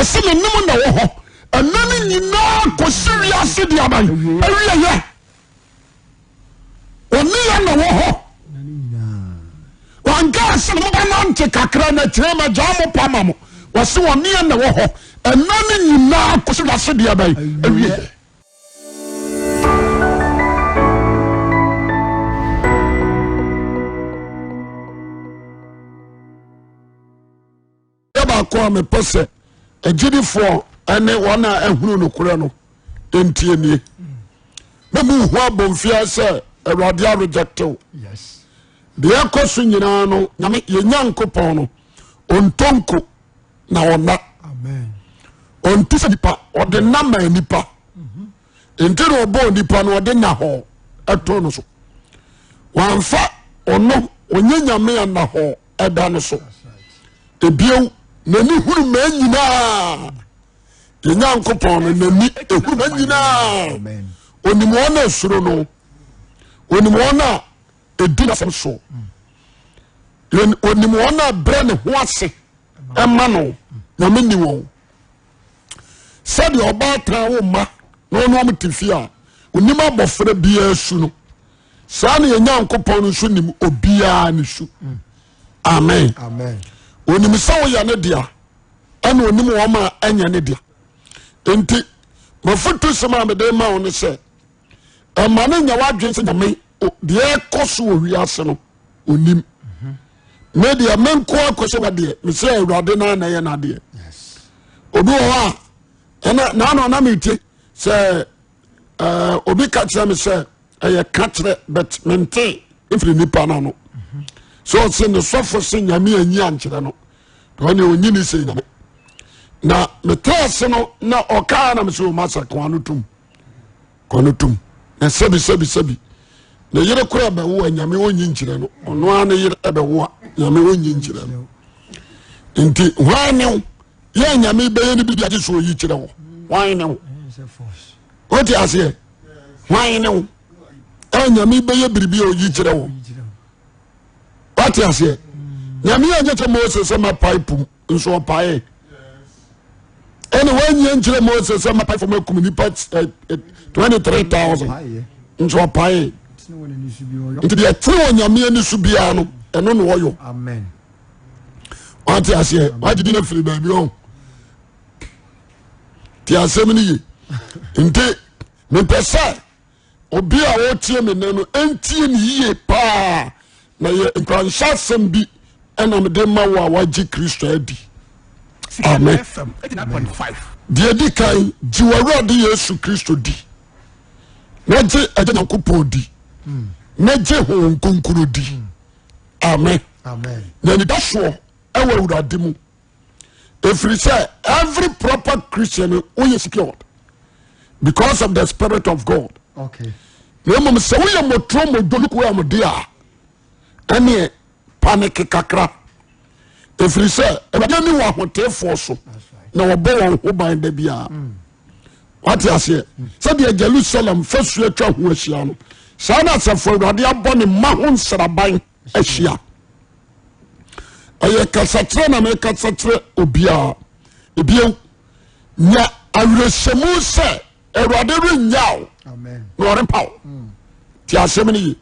Ɔse me ne mo na wɔ hɔ ɛna no nyinaa kɔsi wiase de aban awieyɛ. Ɔne yɛ na wɔ hɔ. Wanka sɛ mobɛnante kakra na kyerɛ ma gyaa mo pa ma mo. Wɔse ɔne yɛ na wɔ hɔ ɛna no nyinaa kɔsi wiase de aban awieyɛ. Adeɛ baako a mepɛ sɛ agyidifoɔ ne wɔn a ahunu nokorɛ no ntie nie. Na mu hu abɔnfia sɛ Awurade arejecte wo. Deɛ ɛkɔ so nyinaa no, Nyame yɛ Nyankopɔn no, ɔntɔnko na ɔna. Ɔnte sɛ nipa, ɔde nna maa nipa. Nti na ɔbɔɔ nipa no ɔde nna hɔ ɛtoo no so. Wamfa ɔno ɔnyɛ Nyame a nna hɔ ɛda no so. Ebio n'ani hunu mmaa nyinaa. Yɛn Nyankopɔn no n'ani ehunu mmaa nyinaa. Onim wɔn a esuro no. Onim wɔn a edi n'asɛm so. Onim wɔn a brɛ ne ho ase ɛma no. Nyame ni wɔn. Sɛdeɛ ɔbaatan wo mma na ɔne wɔn te fie a onim abɔfra biara su no. Saa na yɛn Nyankopɔn nso nim obiara ne su. Amen. Onim sɛ woyɛ ne dea ɛna onim wɔn a ɛnyɛ ne dea. Nti mafotu sɛm a mede ma wo ne sɛ ɛma no nya w'adwene sɛ Nyame deɛ ɛkɔ so wɔ wiase no onim. Me deɛ me nko akɔ sɛ wadeɛ mesɛ Awurade no na ɛyɛ n'adeɛ. Obi wɔ hɔ a ɛna naano na metie sɛ obi ka kyerɛ me sɛ ɛyɛ ka kyerɛ but mente mfiri nipa no ano sɛ ɔse ne sɔfo se nyame anyi ankyerɛ no ɔne ɔnyi ne sɛ nyame na metra ase no na ɔkaa na mesɛ ɔma sɛ koa no tom koa no tom na sɛbi sɛbi sɛbi ne yere kora bɛwo a nyame ɔnyi nkyerɛ no ɔno ara ne yere bɛwo a nyame ɔnyi nkyerɛ no nti hwan ne wo yɛ nyame bɛyɛ no bi agye so ɔyi kyerɛ wo hwan ne wo wote aseɛ hwan ne wo a nyame bɛyɛ biribi a ɔyi kyerɛ wo wote aseɛ nyame anyɛ kyɛ mose sɛ mɛpae pum nso ɔpae ɛna woanyia nkyerɛ mose sɛ mɛpae fam akum nipa 23000 eh, nso ɔpae nti deɛ ɛtene wɔ nyame ani so biara no ɛno na ɔyɔ wate aseɛ wagye di no afiri baabi ɔho te asɛm no ye nti mepɛ sɛ obi a ɔretie me nɛ no ntie ne yie paa na yɛ nkuranhyɛ asɛm bi ɛna mede ma wo a wagye Kristo adi. Amen. Deɛ di kan gye w'Awurade Yesu Kristo di na gye Agya Nyankopɔn di na gye Honhom Kronkron di. Amen. Na anidasoɔ ɛwɔ Awurade mu. Ɛfiri sɛ every proper Christian woyɛ secured because of the spirit of God. Okay. Na mmom sɛ woyɛ mɔturo mɔdwo lukewarm de a ɛneɛ panic kakra ɛfiri sɛ Awurade ani wɔ ahoteefoɔ so na wɔbɔ wɔn ho ban da biara. Mm. Wate aseɛ mm. sɛdeɛ Jerusalem fasuo atwa ho ahyia no saa na asafo Awurade abɔ ne mma ho nsraban ahyia. Ɛyɛ kasakyerɛ na mekasa kyerɛ obiara. Ebio, nya awerɛhyɛmu sɛ Awurade rennya wo na ɔrempa wo. Mm. Ti asɛm no ye.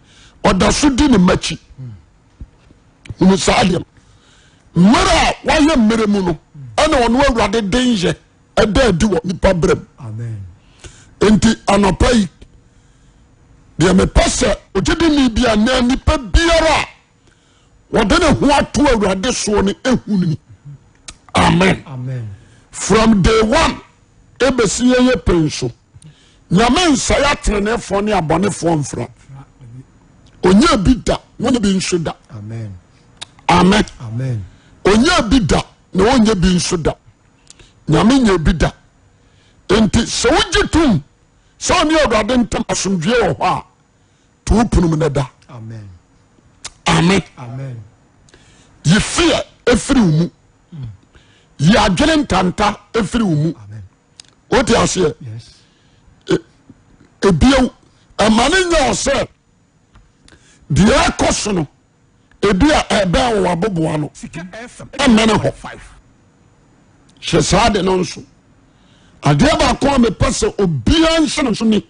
Ɔda so di ne mmakyi. Mm. Hunu saa deɛ no. Mmerɛ a wayɛ mmerɛ mu no, ɛna ɔno Awurade den yɛ ɛda adi wɔ nipa berɛ mu. Nti anɔpa yi, deɛ mepɛ sɛ ogyedini bi anaa nipa biara a wɔde ne ho ato awurade soɔ no ehu ni amen from day one ebesi yɛyɛ pɛn so nyame nsɛe atenenefoɔ ne abɔnefoɔ mfra onye bi da na onye bi nso da amen onye bi da na onye bi nso da nyame nye bi da nti sɛ wogye tom sɛ ɔne awurade ntam asomdwie wɔ hɔ a to wo pono mu na da amen yi fear efiri wo mu yi adwene ntanta efiri wo mu o te aseɛ ebiew ɛma ne nyɛ ɔsɛ deɛ ɛkɔ so no ebi a ɛbɛn wɔ aboboa no ɛmmɛne hɔ. Hyɛ saa de no nso. Adeɛ baako a mepɛ sɛ obiara nhyɛ no nso ni,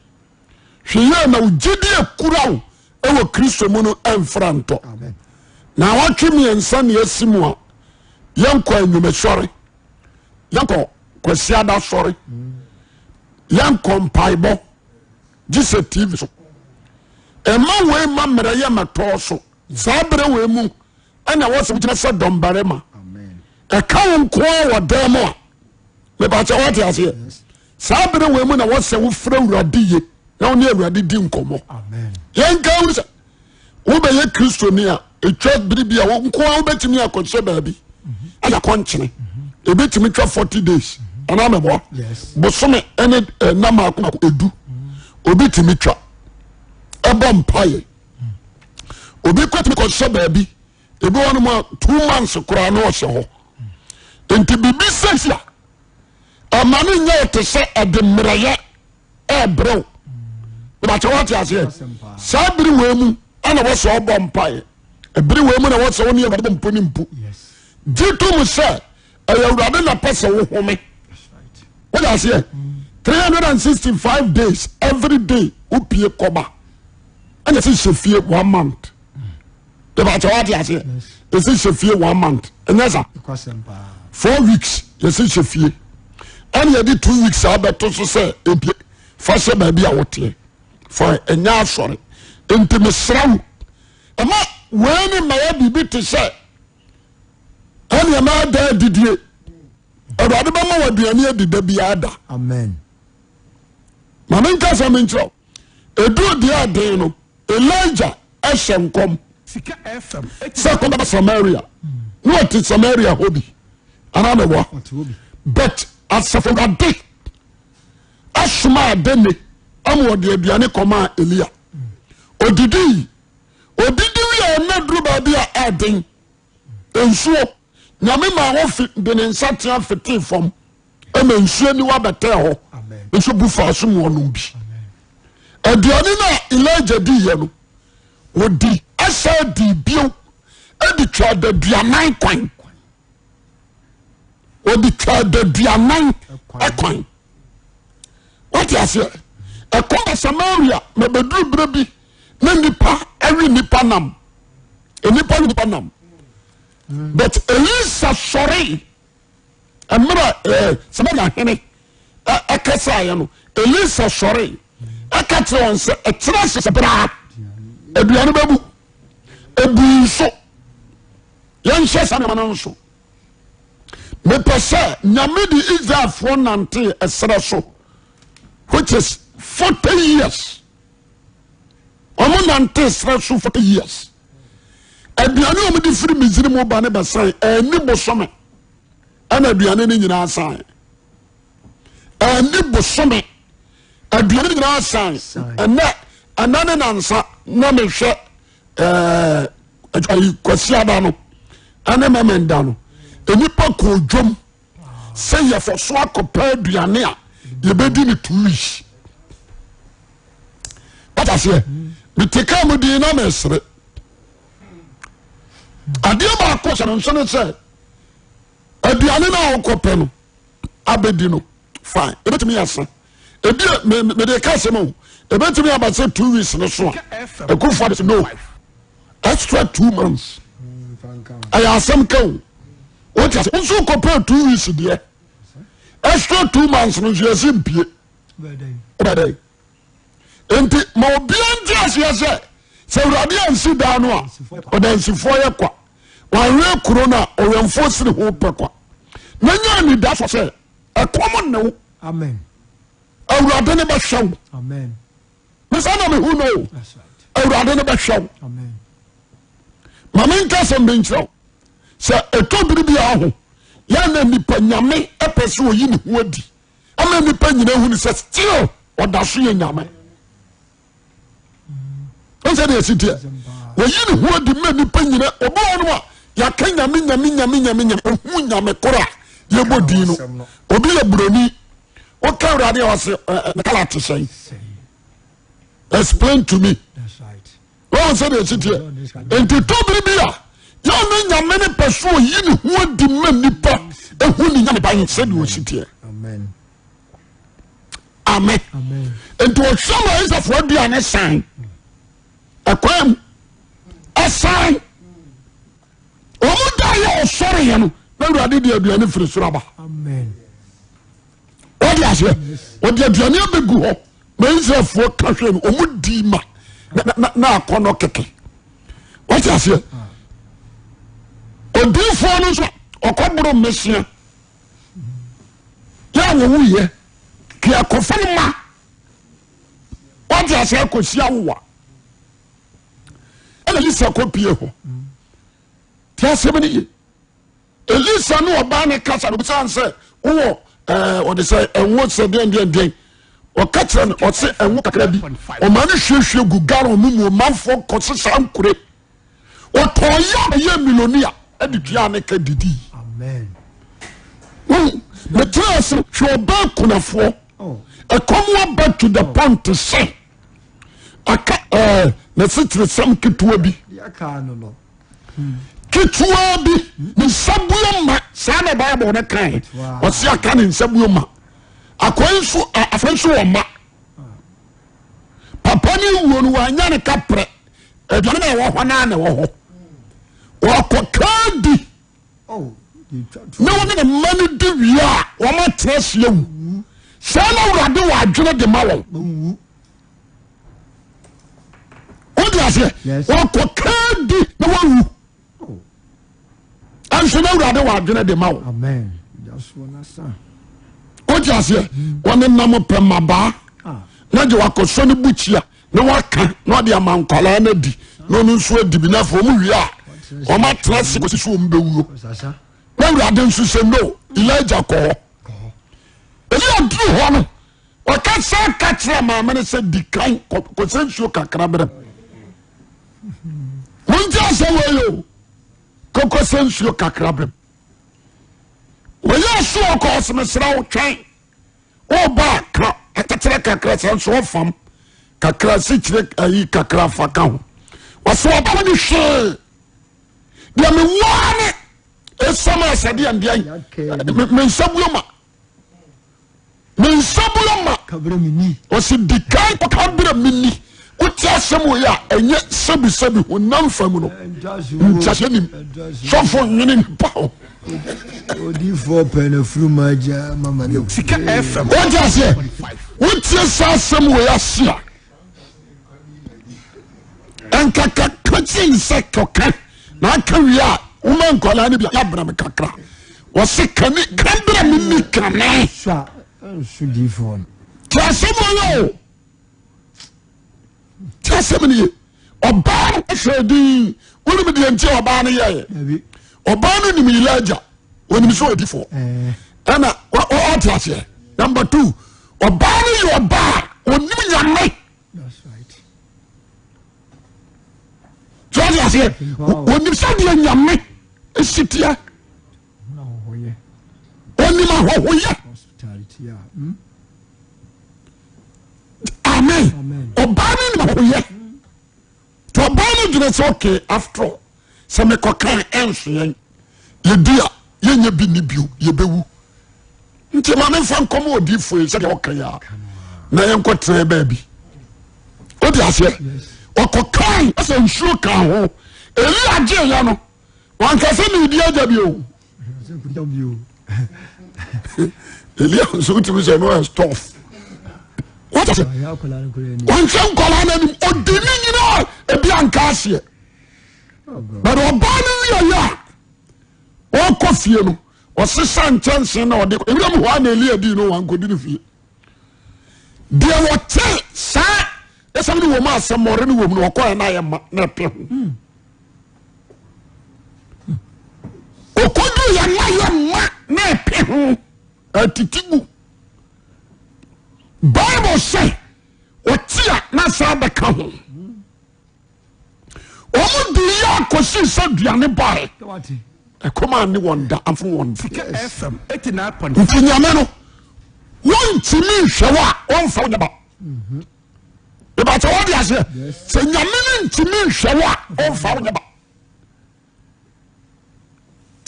hwɛ yie na wo gyidie kura wo wɔ Kristo mu no mfra ntɔ. Na awɔtwe mmiɛnsa na asi mu a yɛnkɔ anwumesɔre, yɛnkɔ kwasiada sɔre, yɛnkɔ mpaebɔ gye sɛ TV so. Ɛma wei ma mmerɛ yɛ mɛtɔɔ so. Saa berɛ wei mu ɛna ɛwɔ sɛ wogyina sɛ dɔmbarima. Ɛka wo nkoa wɔ dan mu a mebakyɛ woate aseɛ. Saa berɛ wei mu na wɔsɛ wofrɛ Awurade ye na wo ne Awurade di nkɔmmɔ. Yɛnka hu sɛ wobɛyɛ Kristoni a ɛtwa bere bi a wo nkoa wobɛtumi akɔhyɛ baabi ayɛ akɔnkyene. Ɛbɛtumi twa 40 days anaa mɛboa bosome ɛne nna mako mako edu obi tumi twa ɛbɔ mpaeɛ. Obi kɔtumi kɔhyɛ baabi ebi wɔ nom a 2 months koraa na ɔhyɛ hɔ. Nti biribi sɛ si a ɛma no nyɛ ɔte sɛ ɛde mmerɛyɛ ɛɛbrɛw ìbàkyɛ wate aseɛ. Saa bere wei mu ɛna wɔsɛ ɔbɔ mpaeɛ, ɛbere wei mu na wɔsɛ wɔne Awurade bɔ mpo ne mpo. Gye to mu sɛ ɛyɛ Awurade na pɛ sɛ wohome. Wode aseɛ 365 days every day wopie kɔba ɛna ɛsɛ hyɛ fie one month. Ìbàkyɛ wate aseɛ, ɛsɛ hyɛ fie one month ɛnyɛ sa 4 weeks yɛsɛ hyɛ fie ɛna yɛde 2 weeks abɛto so sɛ ebie fa hyɛ baabi a woteɛ fa ɛnyɛ asɔre. Nti mesrɛ wo ɛma wei ne mmayɛ biribi te sɛ ɛne ɛma ada adidie. Awurade bɛma wɔ aduane adi da biara da. Amen. Ma menka sɛ menkyerɛ wo ɛduru deɛ ɛden no Elijah ɛhyɛ nkɔm sɛ kɔm bɛba Samaria na ɔte Samaria hɔ bi anaa mɛboa but asafo Awurade asoma adene ama ɔde aduane kɔmaa Elia. Odidi odidi wie a na duru baabi a ɛden nsuo Nyame maa wɔfi de ne nsa tea fetee fam ɛma nsuo aniwa bɛtɛɛ hɔ nso bu faa so mu ɔnom bi. Aduane no a Elijah diiɛ no wɔdi ɛsɛ di bio ɛde twa adaduanan kwan, wɔde twa adaduanan kwan. Wate aseɛ? Ɛkɔ ba Samaria ma bɛduru berɛ bi na nipa awi nipa nam, nipa nipa nam. But Elisa sɔre mmerɛ ɛɛ Samaria hene ɛkɛsɛayɛ no, Elisa sɔre ɛka kyerɛ wɔn sɛ ɛkyerɛ sɛ braa aduane bɛbu ebu nso yɛnhyɛ saa nneɛma no nso. Mepɛ sɛ Nyame de Israelfoɔ nante ɛserɛ so which is 40 years. Wɔn nante serɛ so 40 years. Aduane a wɔde firi Misrim ba ne bɛsan ɛni bosome ɛna aduane no nyinaa san ɛni bosome aduane no nyinaa san. Ɛnɛ ɛnɛ ne nansa na mehwɛ ɛɛ Kwasiada no ɛne Mɛmɛnda no nnipa kɔɔ dwom sɛ yɛfɔ so akɔpɛ aduane a yɛbɛdi no 2 weeks. Wata aseɛ mete kaa mu din na mesere. Adeɛ baako hyɛ no nso ne sɛ aduane no a wokɔpɛ no abɛdi no fine ɛbɛtumi asa ebi mede ka sɛm o ɛbɛtumi aba sɛ 2 weeks no so a ɛkofo ade no extra 2 months ɛyɛ asɛm ka o. Wote ase nso kɔpɛ 2 weeks deɛ extra 2 months no nso yɛsi mpie wobɛdɛn. Nti ma obiara nte aseɛ sɛ sɛ Awurade ansi dan no a ɔdansifoɔ yɛ kwa, wanwɛ kuro no a ɔwɛmfoɔ siri ho pɛ kwa. Na nya anidaso sɛ ɛkɔm nne wo. Amen. Awurade ne bɛhwɛ wo. Amen. Mesa na mehu no o. Awurade ne bɛhwɛ wo. Amen. Ma menka sɛm bi nkyerɛ wo sɛ ɛtɔ bere bi a ho yɛn na nipa Nyame ɛpɛ sɛ ɔyi ne ho adi ama nipa nyina hu no sɛ still ɔda so yɛ Nyame. Ɔsɛ deɛ ɛsi teɛ wɔyi ne ho adi ma nipa nyina ɔbɛ wɔn a yɛaka Nyame Nyame Nyame Nyame Nyame ohu Nyame koro a yɛbɔ din no. Obi yɛ buroni woka Awurade a ɔse ne kala te sɛn, explain to me. Wɔn sɛ deɛ ɛsi teɛ nti tɔ bere bi a Yɛn ne Nyame no pɛ so oyi ne ho adi ma nipa ehu ne Nyame ban sɛdeɛ ɔsi teɛ. Amen. Nti ɔhwɛ ma Israelfoɔ aduane san ɛkwan mu ɛsan wɔn da yɛ ɔsɔre yɛ no na Awurade de aduane firi soro aba. Wɔde aseɛ wɔde aduane abɛgu hɔ ma Israelfoɔ ka hwɛ no wɔn di ma na akɔnɔ kɛkɛ. Wɔte aseɛ odiifoɔ no nso ɔkɔboro mmesia yɛ a wɔwu yɛ kiakɔfa no ma wɔte aseɛ kɔsi awowa ɛna Elisa kɔ pie hɔ te asɛm no ye Elisa ne ɔbaa no kasa no bisa sɛ wowɔ ɛɛ ɔde sɛ ɛnwo sɛ deɛn deɛn deɛn ɔka kyerɛ no ɔse ɛnwo kakra bi ɔmaa no hwiehwie gu gallon mu mu ɔmanfoɔ kɔ sesa nkure ɔtɔn yɛ a ɔyɛ milonia ɛde tua ne ka didi mekyerɛ ase hwɛ ɔbaa kunafoɔ ɛkɔm aba to the point sɛ aka ɛɛ n'asitire ketewa bi ketewa bi ne nsa buo ma saa na Bible no kan ɔsi aka ne nsa buo ma akɔyi nso afei nso wɔ ma papa ne wuo no wanya ne kaprɛ aduane na ɛwɔ hɔ naa na ɛwɔ hɔ wɔkɔ kaa di na wɔne ne mma no di wie a wɔn atena ase awu saa na awurade wɔ adwene de ma wɔn wode aseɛ wɔkɔ kaa di na wɔawu ɛnso na awurade wɔ adwene de ma wo wote aseɛ wɔne nam pɛ mmabaa na gye wakɔsɔ ne bukyia na waka na ɔde ama nkwadaa no adi na ɔno nso adi bi na afei wɔn wie a wɔn atena ase kɔsi so wɔn bɛwuo na awurade nso sɛ no Elijah kɔ hɔ Elia duru hɔ no ɔka sɛ ka kyerɛ maame no sɛ di kan kɔsɛ nsuo kakra brɛ monti asɛ wei o kɔkɔsɛ nsuo kakra brɛ wɔyɛ so ɔkɔ ɔsɛ mesrɛ wo twɛn woba a ka akakyerɛ kakra sɛ nso ɔfam kakra sikyerɛ ayi kakra fa ka ho wɔsɛ ɔba ne hwee deɛ mewɔ ne ɛsɛm a sɛdeɛ ndeɛ me nsa buo ma me nsa buo ma ɔsi di kan ka berɛ me ni wote asɛm wɔ yi a ɛnyɛ sɛbisɛbi honam fam no nkyɛseɛ nim sɔfo nwene nipa ho Odiifoɔ pɛ na furu agya mama ne. Sika FM. Wote aseɛ wotie saa asɛm wɔ yi ase a nkaka kakyi nsɛ kɔka na aka wie a woma nkwadaa no bi yɛabrɛ me kakra wɔse kane ka berɛ me ni kane te asɛm wɔ yɛ o te asɛm no ye ɔbaa no hwɛ din wonim deɛ nti ɔbaa no yɛɛ ɔbaa no nim Elijah onim sɛ ɔdifoɔ ɛna ɔte aseɛ number two ɔbaa no yɛ ɔbaa onim nyame tí wọ́n ti aseɛ onim sɛdeɛ nyame esi teɛ onim ahɔhoyɛ amen ɔbaa no nim ahɔhoyɛ tí ɔbaa no gyina sɛ okay after all sɛ mekɔka ɛnso yɛn yɛdi a yɛnyɛ bi ne bio yɛbɛwu nti ma memfa nkɔmɔ odiifoɔ yi sɛdeɛ ɔka yi a na yɛnkɔ tena baabi wode aseɛ ɔkɔkae sɛ nsuo ka ho Eli agyeeɛ no wanka sɛ meredi agya bio Elia nso wotumi sɛ no ɛ stɔf wate aseɛ wanhwɛ nkɔlaa no anim ɔdi ne nyinaa ebi anka aseɛ but ɔbaa no wieɛ a ɔkɔ fie no ɔsesa nkyɛnse na ɔde ewuram hɔ a na Elia dii no wankɔdi no fie deɛ wɔte saa ɛsɛm no wɔ mu asɛm mɔre no wɔ mu no ɔkɔɛ na ayɛ ma na ɛpɛ ho ɔkɔdu yɛ ma yɛ ma na ɛpɛ ho atiti gu Bible sɛ ɔte a na saa bɛka ho wɔn di yɛ akɔsi sɛ aduane bae ɛkɔm a ne wɔn da amfo wɔn da nti nyame no wɔntumi nhwɛ wo a wɔmfa wo nyɛ ba ìbàtɛ wɔde aseɛ sɛ nyame no ntumi nhwɛ wo a ɔmfa wo nyɛ ba.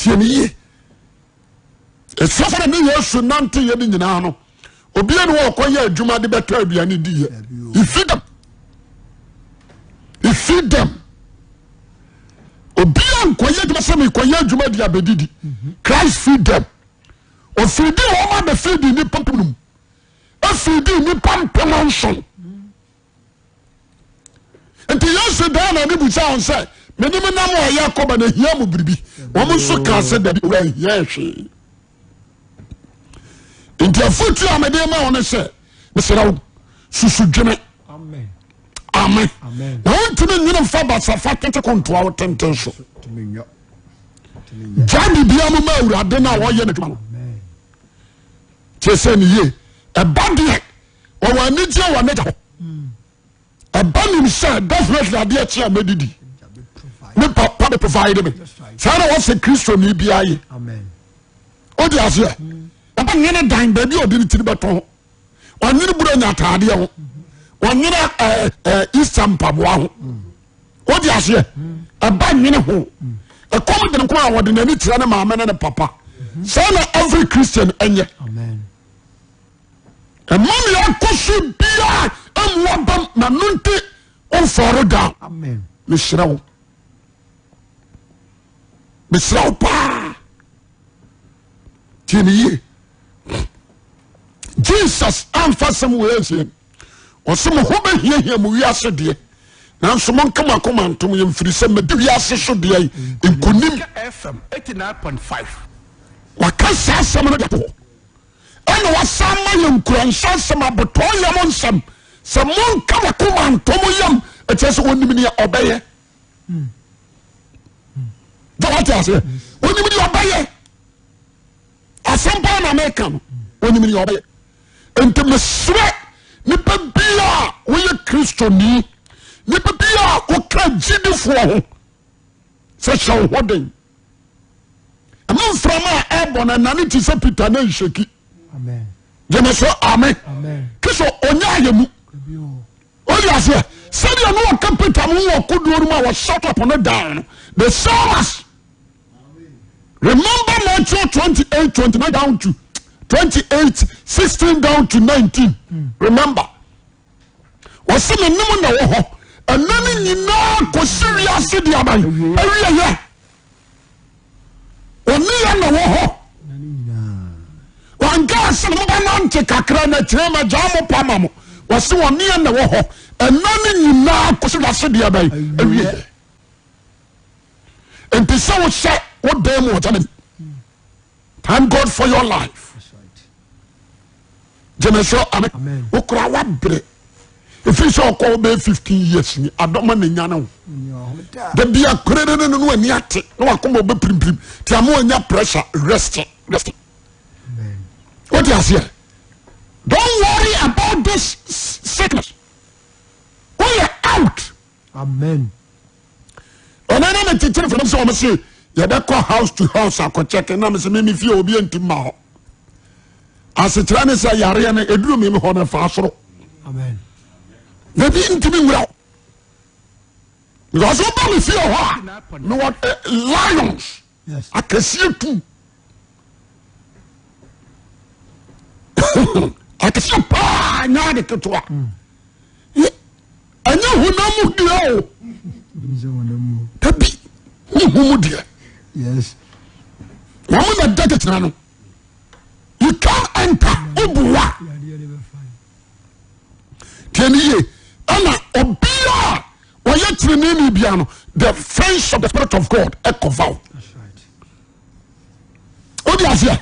Tie me yie. Asuafo no ne Yesu nante yɛ no nyinaa no, obiara ne wɔkɔ yɛ adwuma de bɛtɔ aduane di yɛ. He feed them. He feed them. Obiara nkɔyɛ adwuma sɛ mekɔyɛ adwuma de abɛdidi. Christ feed them. Ɔfidi wɔn abɛfidi nnipa mpem Efidi nnipa 7000. Nti Yesu dan n'ani busa wɔn sɛ, mene me nam a ɛyɛ akɔba na ehia mo biribi? Wɔn nso kaa sɛ dabi, owura ehia hwee. Nti afotu a mede ma wɔn sɛ, mesrɛ wo, susu dwene. Amen. Na wontumi nwene mfa basafa tete kontoa wo tenten so. Gya biribiara mu ma awurade no a wɔyɛ n'adwuma no. Kyerɛ sɛ ne yie. Ɛba deɛ wɔwɔ anigyeɛ wɔ n'agya hɔ. Ɛba nim sɛ definitely adeɛ kye a mɛdidi. Me papa bɛ provide me. Saa na wɔsɛ Kristoni biara yɛ. O di aseɛ. Ɛba nwene dan baabi a ɔde ne tiri bɛtɔ ho. Ɔnwene buro nya ataadeɛ ho. Ɔnwene ɛɛ ɛɛ Easter mpaboa ho. O di aseɛ. Ɛba nwene ho. Ɛkɔm de ne nko a wɔde n'ani kyerɛ ne maame ne ne papa. Saa na every Christian ɛnyɛ. Ɛma nea ɛkɔ so biara ɛmu abam na no nti womfɔre down. Mesrɛ wo. Mesrɛ wo paa. Tie me yie. Jesus amfa sɛm wei ansie. Ɔse mo ho bɛhiahia mo wiase deɛ nanso monka mo akoma ntom yɛ mfiri sɛ madi wiase so deɛ nkonim. Waka saa asɛm no de ato hɔ. Ɛna wasan ma yɛ nkuranhyɛ nsɛm abotɔɔ yam nsɛm sɛ monka wakoma nto mo yam ɛkyerɛ sɛ ɔnim nea ɔbɛyɛ sɛ wate aseɛ ɔnim nea ɔbɛyɛ asɛm paa na meka no ɔnim nea ɔbɛyɛ nti mesrɛ nipa bia a woyɛ kristoni nipa bia a woka gyidifoɔ ho sɛ hyɛ wo ho den Ɛma mframa a ɛbɔ no ɛnane te sɛ Peter na nhyɛki. Gyeme so amen. Kristo ɔnyɛ ayɛ mu. Ɔdi aseɛ sɛdeɛ ne ɔka Peter mu wɔ kodoɔ no mu a wɔshut up no down no the same as remember Matthew 28 29 down to 28 16 down to 19 remember Wɔse me ne mo na wɔ hɔ ɛnna no nyinaa kɔsi wiase de aban awieyɛ. Ɔne yɛ na wɔ hɔ. Wankaa sɛ mobɛnante kakra na kyerɛ ma gyaa mo pa ma mo. Wɔse ɔne yɛ na wɔ hɔ ɛnna no nyinaa kɔsi wiase de aban awieyɛ. Nti sɛ wohyɛ wo dan mu wɔ Germany. Thank God for your life. Gyeme so amen. Wokura wabrɛ. Ɛfiri sɛ ɔkɔ wobɛyɛ 15 years ni adɔma na nya ne wo. Da bi akore ne no no ani ate na wakoma ɔbɛ pirimpirim ti ama ɔnya pressure rest rest. Wote aseɛ? Don't worry about this sickness. Woyɛ out. Amen. Ɔno na me kyekyere fam sɛ wɔn se yɛbɛkɔ house to house akɔkyɛke na me sɛ mimi fie obi nti mma hɔ. Asekyerɛ ne sɛ yareɛ no eduru mi hɔ no fa soro. Amen. Ebi ntumi nwura hɔ. Because woba me fie hɔ a mewɔ eh, lions akɛseɛ tu. Akɛseɛ paa nyɛ ade ketewa. Mm. Ɛnyɛ honam mu deɛ o. Dabi honhom mu deɛ. Wɔn na da tɛtena no. You can't enter obuwa. Tiɛ ni yie ɛna obiara ɔyɛ tirinini bia no the fence of the spirit of God ɛkɔva o. O di aseɛ.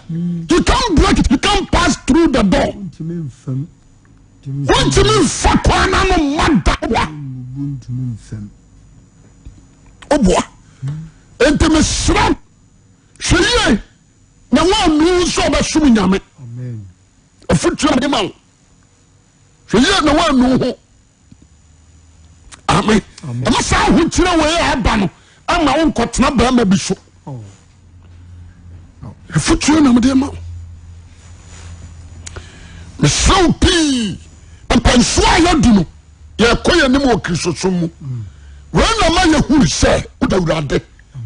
You can't break it. You can't pass through the door. Wontumi nfa kwan n'ano mma da wa. Oboa. Nti mesrɛ hwɛ yie na woannu nso ɔbɛsom Nyame. Afutuo de ma wo. Hwɛ yie na woannu ho. Amen. Ɛma saa ahokyerɛ wei a aba no ama wo nkɔtena bɛrima bi so. Oh. Afutuo na mede ma wo. Mesrɛ wo pii mpɛnsoɔ a yɛadu no yɛkɔ yɛn anim wɔ Kristosom mu. Wei na ma yɛhunu sɛ wodɔ Awurade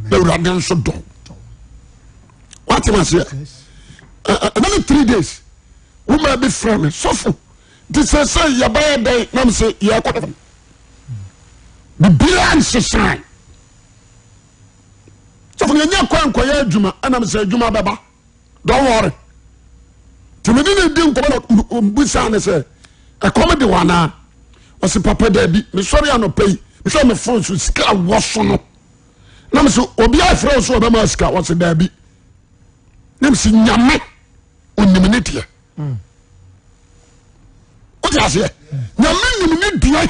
na Awurade nso dɔ wo. Wate ma seɛ? Ɛna ne 3 days woma bi frɛ me, sɔfo, nti sɛ yɛbɛyɛ dɛn? Nam sɛ yɛkɔ biribiara nsesan. Sɔfo, yɛnyɛ kwan nkɔyɛ adwuma. Ɛnam sɛ adwuma bɛba, don't worry. Nti mene ne di nkɔmɔ na ɔbusaa ne sɛ ɛkɔm de wɔ anaa? Ɔse, papa, daabi, mesɔre anɔpa yi mehwɛ me phone so, sika wɔ so no. Na mese, obi afrɛ wo so ɔbɛma sika? Ɔse, daabi. Na mese, Nyame onim ne deɛ. Wote aseɛ? Nyame nim ne deɛ.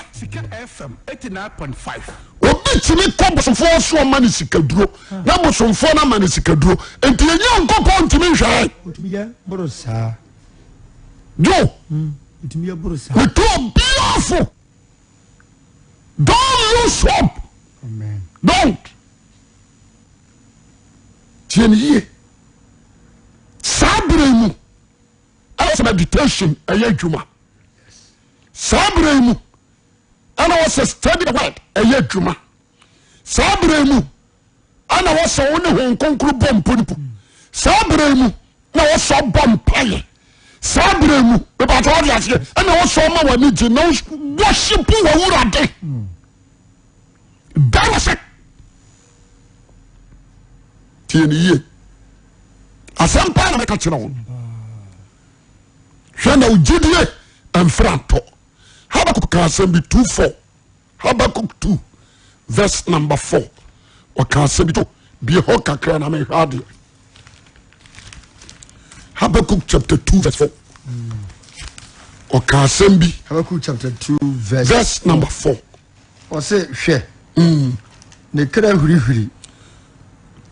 Obi tumi kɔ bosomfoɔ so ɔma ne sikaduro na bosomfoɔ no ama ne sikaduro, nti yɛ Nyankopɔn ntumi nhwɛ. Jo metu obiara fo, don't lose hope. Amen. Don't. Tie ne yie. Saa berɛ yi mu ɛwɔ sɛ meditation ɛyɛ adwuma. Saa berɛ yi mu ɛna wɔ sɛ study the word ɛyɛ adwuma. Saa berɛ yi mu ɛna wɔ sɛ wo ne Honhom Kronkron bɔ mpo. Saa berɛ yi mu na wɔ sɛ ɔbɔ mpaeɛ. Saa berɛ yi mu bɛbàtɛ wɔde aseɛ ɛna wɔ sɛ ɔma w'ani gye na worship w'Awurade. Da wɔ sɛ tie ne yie, asɛm paa na mɛka kyerɛ wo. Hwɛ na ogyidie mfra ntɔ. Habakuk ka asɛm bi 2:4, Habakuk 2 verse number 4, ɔka asɛm bi to bie hɔ kakra na mehwɛ adeɛ. Habakuk chapter 2 verse 4, ɔka asɛm bi. Habakkuk chapter 2 verse, verse number 4. Ɔse, hwɛ, ne kra hurihuri.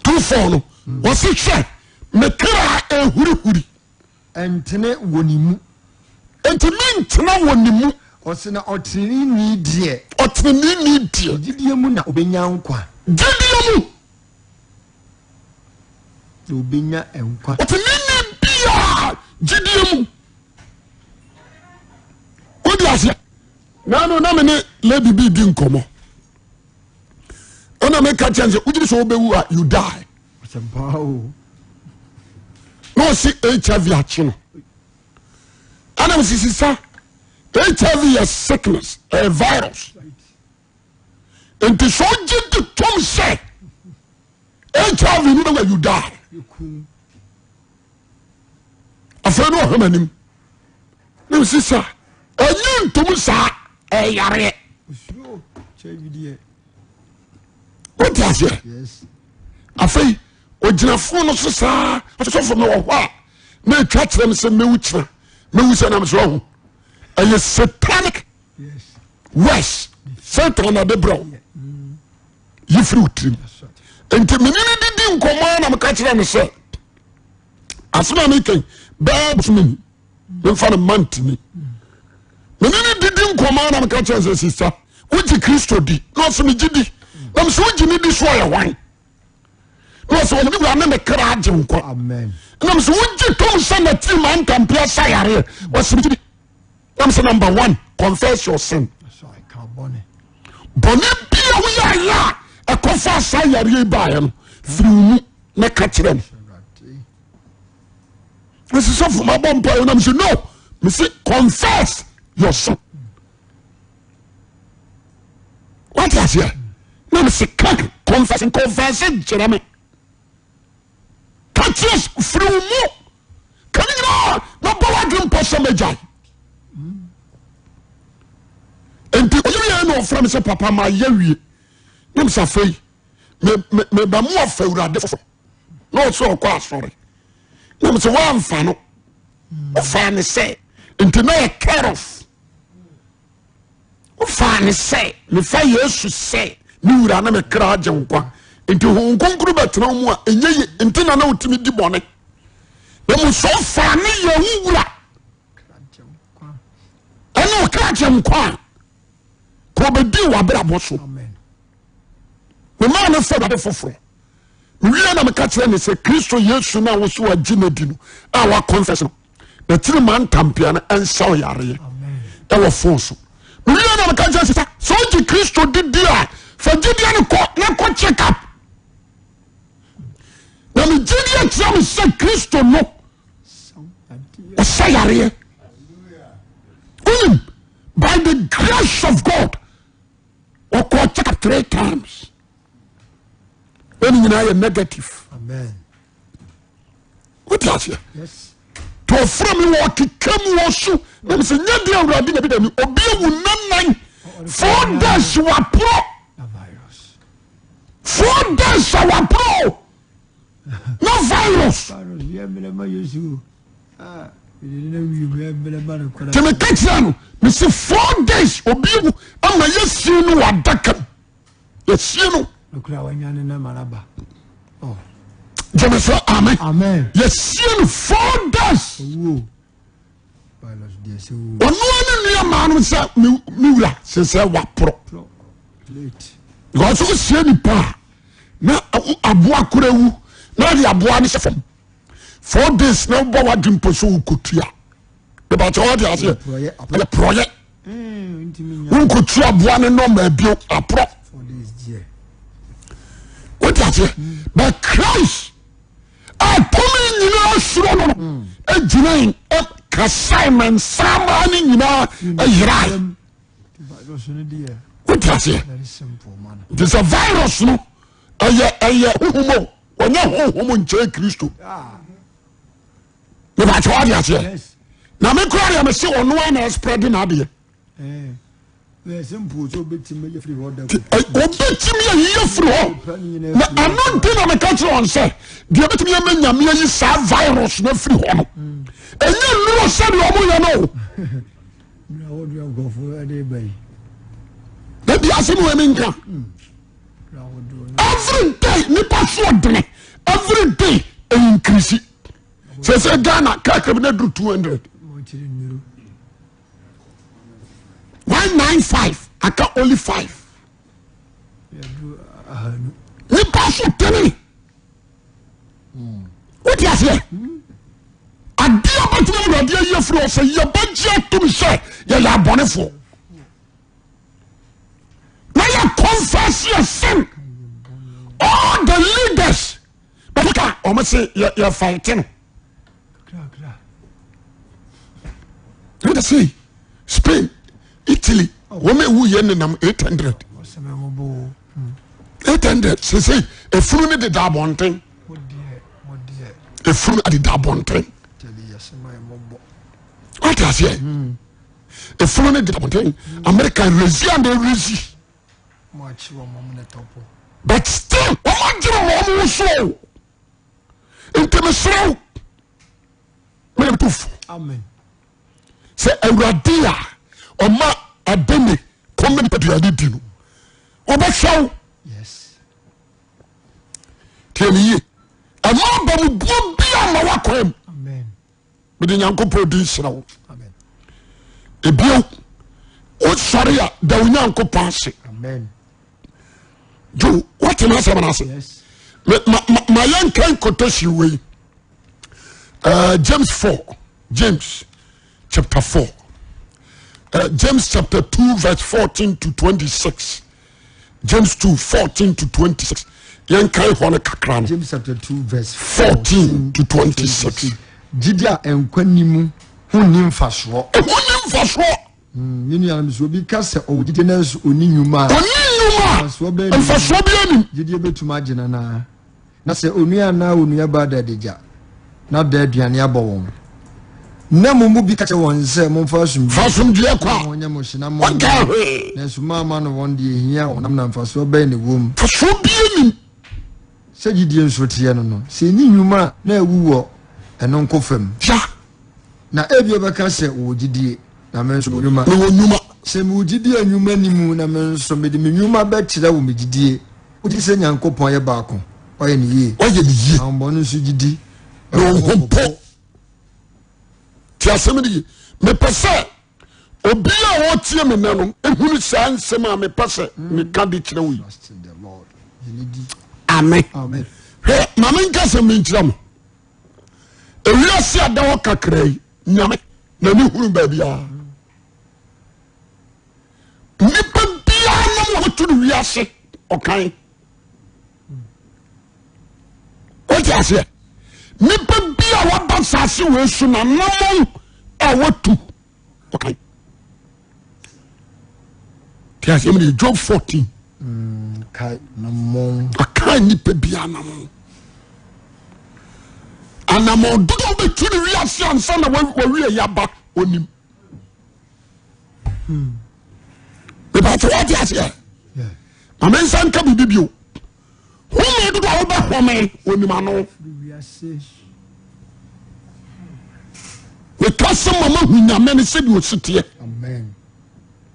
2:4 no, wɔse, hwɛ, me kra ehurihuri. Ɛntene wɔ ne mu. Nti mentena wɔ ne mu. Ɔse, na ɔteneneeni deɛ, ɔteneneeni deɛ, gyidie mu na ɔbɛnya nkwa. Gyidie mu na ɔbɛnya nkwa. Ɔteneneeni biaa gyidie mu. Wodi aseɛ? Nano na me ne lady bi di nkɔmmɔ, ɛna meka kyɛn sɛ wogyiri sɛ wobɛwu a, you die. Asɛmpa o. Na ɔse HIV akye no. Ɛna mesisi sa HIV yɛ sickness, ɛyɛ virus, nti sɛ wogye di tom sɛ HIV no bɛwa, you die. Yɛkum. Afei ne ɔhwɛ m'anim na mesi sa ɛnyɛ ntom saa, ɛyareɛ. Osuro HIV deɛ. Wote aseɛ? Yes. Afei ogyina fon no so saa, ɔsɔfo, mewɔ hɔ a na ɛtwa kyerɛ me sɛ mɛwu kyena, mɛwu sɛ nam so ahu ɛyɛ satanic words, Satan na de brɛ wo, yi firi wo tirim. Nti mene no didi nkɔmmɔ a na meka kyerɛ no sɛ asɛm a meka bɛɛ bosome ni, memfa no ma ntini. Mene no didi nkɔmmɔ a na meka kyerɛ sɛ, sister, wogye Kristo di? Na ɔsɛ megye di. Na mesɛ, wogye ne di so ɔyɛ hwan? Na ɔsɛ ɔne wura ne ne kra agye nkwa. Amen. Na mesɛ, wogye tom sɛ natiri ma ntampea sa yareɛ? Ɔsɛ megye di. Na mesɛ, number one, confess your sin. That's right. Ka bɔne. Bɔne bi a woyɛ ayɛ a ɛkɔfa saa yareɛ yi baeɛ no, firi wo mu na ka kyerɛ no. Awurade. Mesi sɔfo, ma bɔ mpa na mesi no, mesi confess your sin. Wate aseɛ? Na mesi ka confess, confess kyerɛ me, ka kyerɛ, firi wo mu ka ne nyinaa na bɔ w'adwe mpɔ sɛ mɛgyae. Nti ɔyɛ wie na ɔfrɛ me sɛ, papa, ma yɛ wie. Na mesɛ afei meba mu afa Awurade foforɔ. Na ɔsɛ ɔkɔ asɔre. Na mesɛ woamfa no, wofaa ne sɛ nti na yɛ care of, wofaa ne sɛ mefa Yesu sɛ me wura ne me kra agye nkwa, nti Honhom Kronkron bɛtena wo mu a ɛnyɛ ye, nti na na wotumi di bɔne. Na mu sɛ wofaa ne yɛ wo wura ɛne wo kra gye nkwa a, ka ɔbɛdi w'abrabɔ so. Amen. Memaa no fɛ Awurade foforɔ. Mewie na meka kyerɛ ne sɛ Kristo Yesu no a wo so wagye no adi no a wakɔnfɛs no na tiri ma ntampea no ɛnsa ɔyareɛ ɛwɔ fon so. Mewie na meka kyerɛ sɛ sɛ wogye Kristo didi a, fa gyidie no kɔ na kɔ check up. Na me gyidie kyerɛ me sɛ Kristo no ɔsɛ yareɛ. Wonim, by the grace of God, ɔkɔɔ check up three times. Na ne nyinaa yɛ negative. Amen. Wote aseɛ? Nti ɔfrɛ me wɔ ɔkeka mu wɔ so na mesɛ nyɛ deɛ awurade na bi da ni obi awu nanan 4 days waporɔ 4 days a waporɔ na virus. Nti meka kyerɛ no mese 4 days obi awu ama yɛsie no wɔ adaka mu yɛsie no. Gyeme sɛ amen. Yɛsie no 4 days. Ɔnoa ne nua maa no sɛ me wura sɛ waporɔ. Because wosie nipa a na aboa koro awu na ɔde aboa no hyɛ fam 4 days na wobɔ w'adwene mpo so wokɔtua mebakyɛ wɔde aseɛ ɛyɛ porɔyɛ wonkɔtua aboa no nɔma bio aporɔ wote aseɛ but Christ a tumi nyinaa suro no no gyina kasae ma nsamaa no nyinaa yerae wote aseɛ nti sɛ virus no ɛyɛ ɛyɛ honhom o wɔnyɛ honhom nkyɛn Kristo mebakyɛ wade aseɛ na me kora deɛ mese ɔno a na ɛsprɛde n'adeɛ obɛtumi ayi afiri hɔ na ɛno nti na meka kyerɛ wɔn sɛ deɛ bɛtumi ama nyame ayi saa virus no afiri hɔ no ɛnyɛ nnuro sɛdeɛ ɔmoyɛ no o da bi asɛm wɔ mi nka every day nipa so ɔdene every day ɛyɛ nkirisi sɛ sɛ Ghana kakra bi na duru 200 195 aka only 5 nipa so tene wote aseɛ adeɛ bɛtumi awurade ayi afiri hɔ sɛ yɛbɛgye atom sɛ yɛyɛ abɔnefoɔ na yɛ confess yɛ sin all the leaders bɛka wɔn se yɛ fight no wọ́n sè Spain Italy wọ́n ewu yɛ nenam 800 800 sese efunu ne deda abɔnten efunu deda abɔnten wọ́n ti aseɛ efunu ne deda abɔnten America rezi and rezi but still wọ́n agyina wɔn ho so o. Nti mesrɛ wo mene tofo sɛ awurade a ɔma adene kɔma nipaduane di no ɔbɛhwɛ wo tiɛ ne yie ɛma abamubuo bia ma woakwan mu mede nyankopɔn din hyira wo ebio wosɔre a da wo nyankopɔn ase jo wote no asɛm no ase ma yɛnka nkɔtɔhyi wei uh, James 4 James chapter 4 uh, James chapter 2 verse 14 to 26 James 2 14 to 26 yɛnkan hɔ no kakra no. James chapter 2 verse 14 to 26. Gyidi a nkwa nni mu ho nni mfasoɔ. Ɛho nni mfasoɔ. Hmm, me nuanom, sɛ obi ka sɛ ɔwɔ gyidie nanso ɔnni nnwuma a. Ɔnni nnwuma a. Mfasoɔ bɛn na Mfasoɔ bi anim. Gyidie bɛtumi agye no anaa? Na sɛ onua anaa onuabaa da adagya, na da aduane abɔ wɔn, na mo mu bi ka kyerɛ wɔn sɛ, Momfa asomdwoeɛ Fa asomdwoeɛ kɔ a, na wɔnyɛ mo hye na wɔnka monnome, hwee. nanso moamma no wɔn deɛ ɛhia wɔn, na mfasoɔ bɛn na ɛwɔ mu? Mfasoɔ bi anim. Sɛ gyidie nso teɛ no no, sɛ ɛnni nnwuma a, na awu wɔ ɛno nko fam. Ya. Na ebia wobɛka sɛ, Wowɔ gyidie, na me nso mewɔ nnwuma. Mewɔ nnwuma. Sɛ mewɔ gyidie a nnwuma nni mu, na me nso mede me nnwuma bɛkyerɛ wo me gyidie. Wogye di sɛ Nyankopɔn yɛ baako? Woayɛ no yie. Woayɛ no yie. Ahonhommɔne nso gye di, na wɔn ho mpo. Te asɛm no ye. Mepɛ sɛ obi a ɔretie me nnɛ no ehunu saa nsɛm a mepɛ sɛ meka de kyerɛ wo yi. Amen. Hwɛ, ma menka sɛ menkyerɛ mo. Ewiase a da hɔ kakra yi, nyame n'ani hunu baabiara. Nipa biara nam a wɔto no wiase ɔkan. Wote aseɛ? Nipa bi a waba saase wei so na namɔn a watu ɔkan. Te aseɛ mu deɛ Job 14. Ɔkan nipa bi anamɔn. Anamɔn dodoɔ bɛtu ne wiase ansa na wawie yaba onim. Mepatɛ wate aseɛ? Ma me nsa nka biribi bio. Home dodo a wobɛhome onim ano. Meka sɛ mama hu nyame no sɛdeɛ ɔsi teɛ.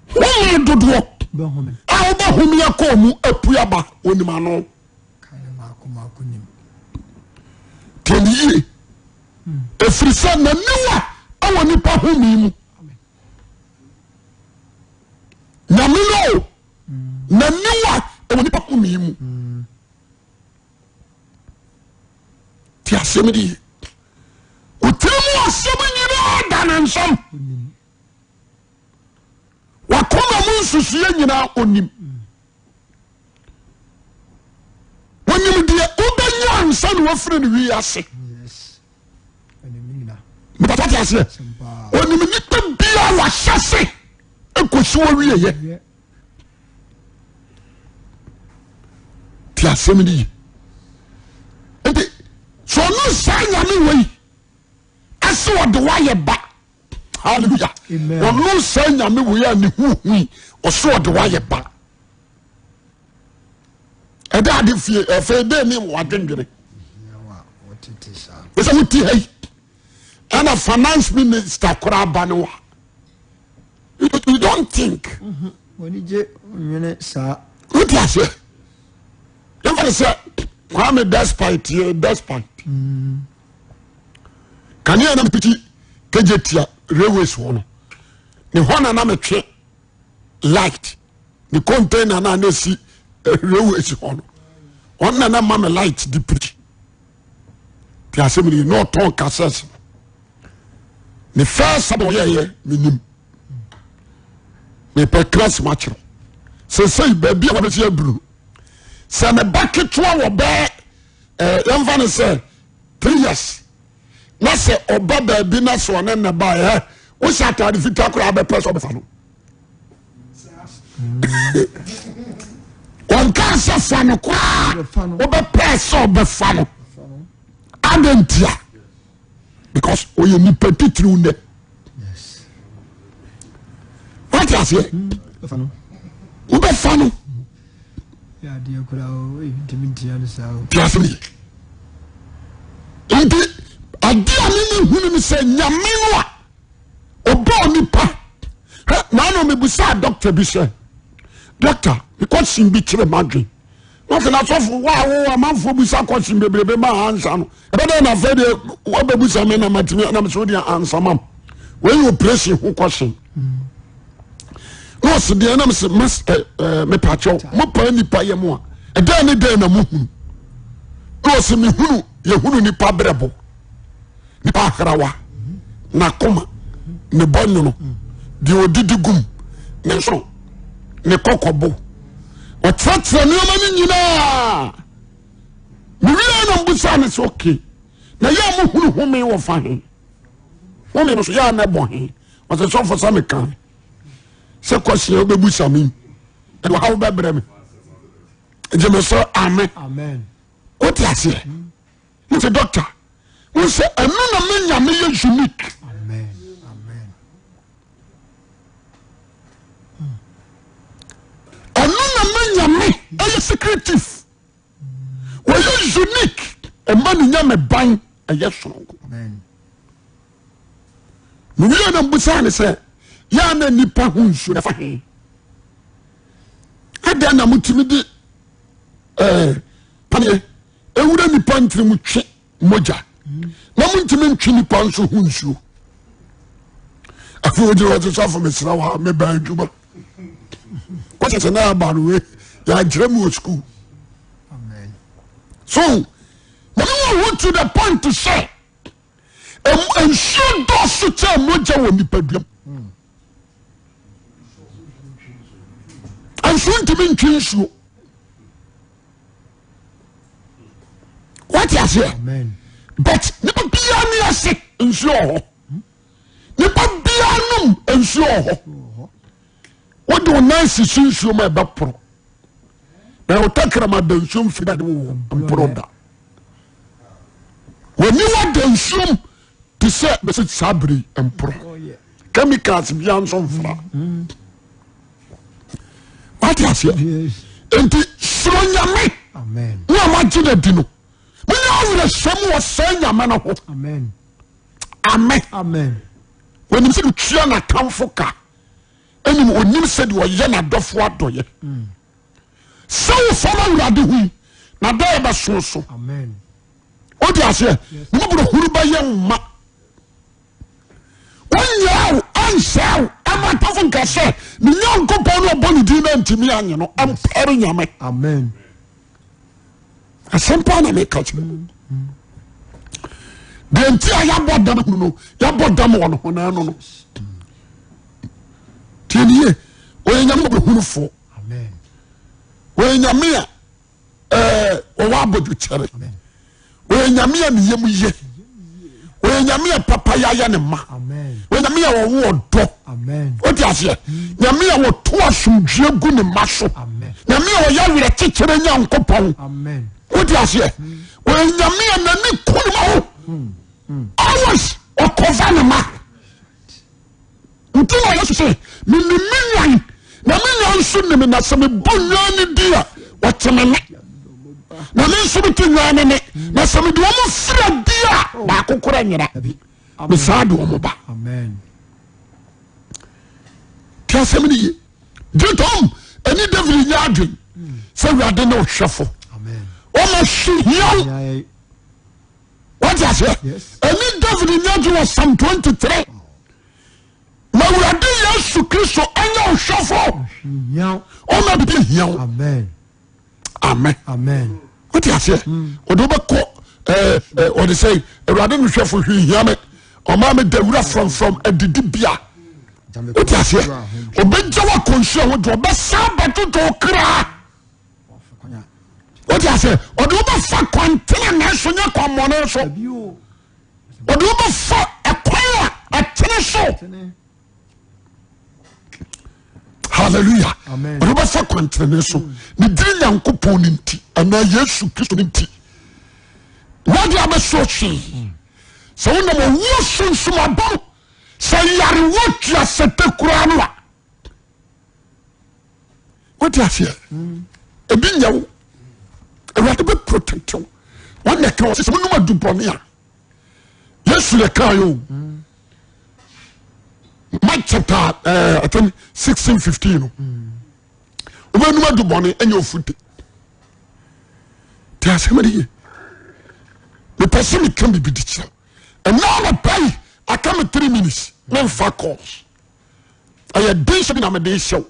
Home dodoɔ a wobɛhome akɔ mu apue aba onim ano. Tiɛ ne yie. Ɛfiri sɛ n'aniwa wɔ nipa home mu. Nyame no o. N'aniwa wɔ nipa home mu. Ti asɛm de yie. Otiri mu asɛm nyinaa da ne nsam. Wakoma mu nsusuiɛ nyinaa onim. Onim deɛ wobɛnya ansa na wafiri ne wi ase. Mepatɔ te aseɛ. Onim nipa biara wahyɛ se ekosi wɔwieyɛ. Te asɛm no yi. Nti sɛ ɔno saa nyame wei ɛsɛ ɔde wayɛ ba. Hallelujah. Ɔno saa nyame wei a ne ho hui ɔsɛ ɔde wayɛ ba. Ɛda ade fie ɛfɛ dɛ ne wadwendwene. Ɛsɛ wote ha yi ɛna finance minister koraa ba ne wa. You don't think. Wọ́n gye nwene saa. Wọ́n ti aseɛ. Yɛn fɛ sɛ Kwame despite yɛ despite. Mm. Kanea na mepiti kegye tia railways hɔ no. Ne hɔ na na metwe light. Ne container na na esi eh, railways hɔ no. Wɔn na na ma me light di piti. Ti asɛm ni na ɔtɔn kasɛs. Ne first sɛ ɔyɛyɛ menim. Mepɛ class ma kyerɛ. Sɛsɛyi baabi a wɔbɛsi aduru. Sɛ ne ba ketewa wɔ bɛɛ ɛɛ yɛmfa ne sɛ 3 years na sɛ ɔba baabi na sɛ ɔne ne ba ɛ wohyɛ ataade fitaa koraa bɛpɛ sɛ ɔbɛfa no. Wɔnka sɛ fa no koraa wobɛpɛ sɛ ɔbɛfa no. Adɛn ntia? Because ɔyɛ nipa titiriw nnɛ. Wate aseɛ? Wobɛfa no. Te ase ne nti ade a mene hunu ne sɛ nyame no a ɔbɔɔ nipa hwɛ naano mebusaa dɔkta bi sɛ dɔkta mekɔsen bi kyerɛ m'adwen na ɔsɛ n'asɔfo wa a wo amanfoɔ busa kɔsen bebrebe ma ansa no ɛbɛdɛ na afei deɛ wabɛbusa me na matumi na mesɛ wodeɛ ansa mam wei yɛ operation ho kɔsen na ɔsɛ deɛ nam sɛ mas ɛ ɛ mepakyɛw mopaa nipa yɛ mu a ɛdɛn ne dɛn na mohunu na ɔsɛ mehunu yɛhunu nipa brɛbo nipa ahrawa n'akoma ne bɔ nwono deɛ ɔdidi gum ne nsono ne kɔkɔbo ɔkyerɛkyerɛ nneɛma no nyinaa mewie na mbusa ne sɛ okay na yɛ a mohunu home wɔ fa he home no so yɛ a na ɛbɔ he ɔsɛ sɔfo sɛ meka sɛ kɔhyia wobɛbusa me ɛde ɔhaw bɛbrɛ me gyeme sɛ amen wote aseɛ nti doctor wo sɛ ɛno na me nyame yɛ unique ɛno na me nyame ɛyɛ secretive wɔyɛ unique ɛma ne nyame ban ɛyɛ soronko mewie na mbusaa ne sɛ yɛa na nnipa ho nsuo ɛfa he adɛn na motumi de eh, paneɛ ewura nipa ntiri mu twe mogya na mo ntumi ntwe nipa nso ho nsuo afei wogyina hɔ sɛ sɔfo mesrɛ wo a meba adwuma kɔsɛ sɛ na aba no wei yɛankyerɛ mu wɔ sukuu so na ne wɔ ho to the point sɛ nsuo dɔɔso kyɛ mogya wɔ nipadua mu nsuo ntumi ntwe nsuo. Wate aseɛ? But nipa biara ni ase nsuo wɔ hɔ. Nipa biara nom nsuo wɔ hɔ. Wode wo nan sisi nsuo mu a ɛbɛporo. Na wo tɛkrɛma da nsuo mu firi de wo mporo da. W'aniwa da nsuo mu te sɛ bɛsɛ saa bere mporo. Chemicals biara nso mfra. Wate aseɛ? Nti suro nyame ne a moagye no adi no. Monyɛ awerɛhyɛm wɔ saa nyame no ho. Amen. Onim sɛ ɔtua n'atamfo ka. Ɛnim onim sɛ deɛ ɔyɛ n'adɔfo adɔyɛ. Mm. Sɛ wo fam awurade ho yi, na dɛ ɛbɛso so. Wode aseɛ? Ne mmɔborɔhunu bɛyɛ mma. Wonyɛɛ wo ansɛe wo ɛma atamfo nka sɛ ne Nyankopɔn no ɔbɔ ne din no antumi anye no ɛmpɛre nyame. Amen. Asɛm paa na meka kyerɛ mu. Deɛ nti a yɛabɔ dam hunu no yɛabɔ dam wɔ no ho na ɛno no. Tie ne yie ɔyɛ nyame ɔbɛhunufoɔ. Ɔyɛ nyame a ɛɛ ɔwɔ abodwokyɛre. Ɔyɛ nyame a ne yam ye. Ɔyɛ nyame a papa yɛayɛ ne ma. Ɔyɛ nyame a ɔwɔ ɔdɔ. Wote aseɛ? Nyame a wɔto asomdwoeɛ gu ne ma so. Nyame a ɔyɛ awerɛkyekyerɛ Nyankopɔn. Wote aseɛ? Ɔyɛ nyame a n'ani ku ne ma ho. Always ɔkɔva ne ma. Nti na Yesu sɛ, menim me nwan, na me nwan nso nim na sɛ mebɔ nwan no din a, wɔte me nne. Na me nso mete nwan no nne. Na sɛ mede wɔn firi adi a, baako kora nyera. Mesaa de wɔn ba. Te asɛm no ye. Gye tom, ɛne David nyɛ adwen sɛ Awurade ne ɔhwɛfo. Ɔma hwe hia wo. Wate aseɛ? Ɛne David nyɛ adwene wɔ Psalm 23. Ma Awurade Yesu Kristo ɛnyɛ ɔhwɛfo. Ɔma bibi hia wo. Amen. Wate aseɛ? Ɔde wobɛkɔ ɛɛ ɔde sɛ Awurade no hwɛfo hwee hia me. Ɔma me da wura frɔmfrɔm adidi bia. Wate aseɛ? Ɔbɛgya wo akɔnhyia ho de ɔbɛsan bɛtoto kra. Wote aseɛ? Ɔde wobɛfa kwantena nanso nyɛ kwammɔne so. Ɔde wobɛfa ɛkwan a ɛtene so. Hallelujah. Ɔde wobɛfa kwantene so. Ne diri Nyankopɔn no nti anaa Yesu Kristo no nti. Wade abɛso hwee. Sɛ wonam owuo sunsum abam sɛ yarewa tua sɛtɛ koraa no a wote aseɛ ebi nyɛ wo awurade bɛ protect wo wɔn na ɛka wɔ sɛ monom adubɔne a yesu na ɛka yɛ o Mark chapter uh, I think 16 15 no wobɛnum adubɔne ɛnyɛ ofute te asɛm no ye mepɛ sɛ meka biribi de kyerɛ ɛna anɔpa yi aka me 3 minutes memfa calls ɛyɛ den hyɛ bi na mede hyɛ wo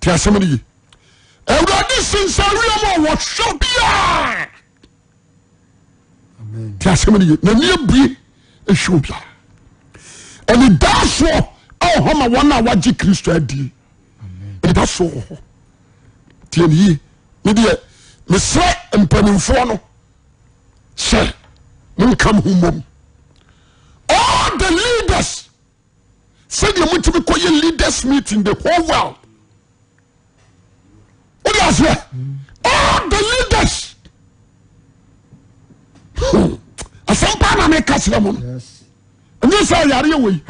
te asɛm no ye awurade sensan wiem a wɔhwɛ biaa te asɛm no ye n'ani abue ɛhwɛ obiara anidasoɔ ɛwɔ hɔ ma wɔn a wɔagye kristo adie anidasoɔ wɔ hɔ tie ne yie me deɛ mesrɛ mpanimfoɔ no sɛ monka mo ho mmom all the leaders sɛdeɛ motumi kɔyɛ leaders meeting the whole world wode aseɛ all the leaders hmm. asɛm paa na meka kyerɛ mo no ɛnyɛ sɛ yareɛ wei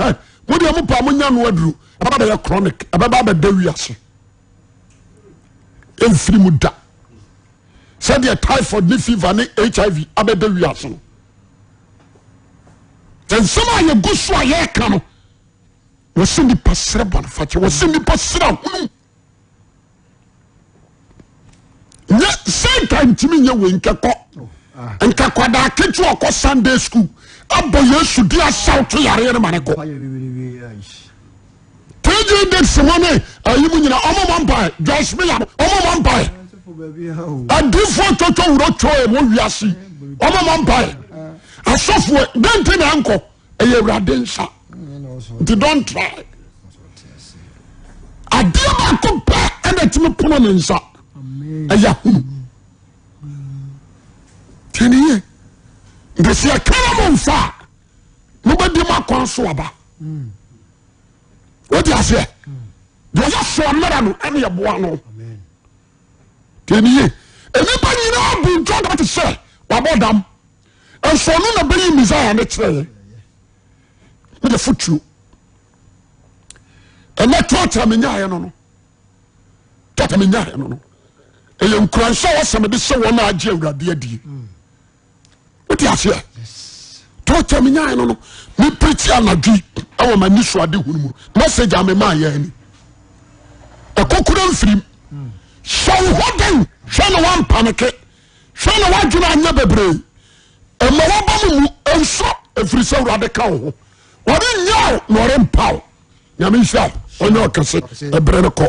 modeɛ mo paa monya no aduro ɛbɛba bɛyɛ chronic ɛbɛba bɛda wiase ɛmfiri mu da sɛdeɛ typhoid ne fever ne hiv abɛda wiase no Nsɛm a yɛgu so a yɛreka no, wɔsɛ nipa srɛ bɔnefakyɛ, wɔsɛ nipa srɛ ahunu. Nyɛ Satan ntumi nyɛ wei nkɛkɔ nkɛkɔdaa ketewa ɔkɔ Sunday school abɔ Yesu di asaw to yareɛ no ma ne kɔ. TJ Dixon mo ne ayi mu nyina ɔmo mɔ mpae Joyce Meyer mo ɔmo mɔ mpae adiifoɔ twotwo wuro twoe mo wiase ɔmo mɔ mpae asɔfoɔ dɛn nti na ɛnkɔ ɛyɛ awurade nsa nti don't try adeɛ baako pɛ ɛna ɛtumi pono ne nsa ɛyɛ ahunu. Tiɛ ne yie. Nti sɛ yɛka na mo nfa a, mobɛdi mo akwan so aba. Wode aseɛ? Deɛ ɔyɛ soɔ mmerɛ no ɛne ɛboa no. Tiɛ ne yie. Nnipa nyinaa bu John the Baptist sɛ wabɔ dam. Nso ɔno na bɛyi Messiah no kyerɛ yɛn. Mede fotuo. Ɛnɛ tɔɔkyerɛ menyaeɛ no no. Tɔɔkyerɛ menyaeɛ no no. Ɛyɛ nkuranhyɛ a wɔsɛ mede hyɛ wɔn a agye Awurade adie. Wote aseɛ? Tɔɔkyerɛ menyaeɛ no no. Mepirikyi anadwo yi ɛwɔ m'ani so ade hunu mu. Message a memaa yɛn ni. Ɛkɔkora mfirim. Hyɛ wo ho den. Hwɛ na wampaneke. Hwɛ na w'adwene anyɛ bebree. Mma w'aba mu mu nsɔ ɛfiri sɛ Awurade ka wo ho. Ɔrennya wo na ɔrempa wo. Nyame nhyira wo. Ɔnyɛ ɔkɛse. Ɛberɛ no kɔ.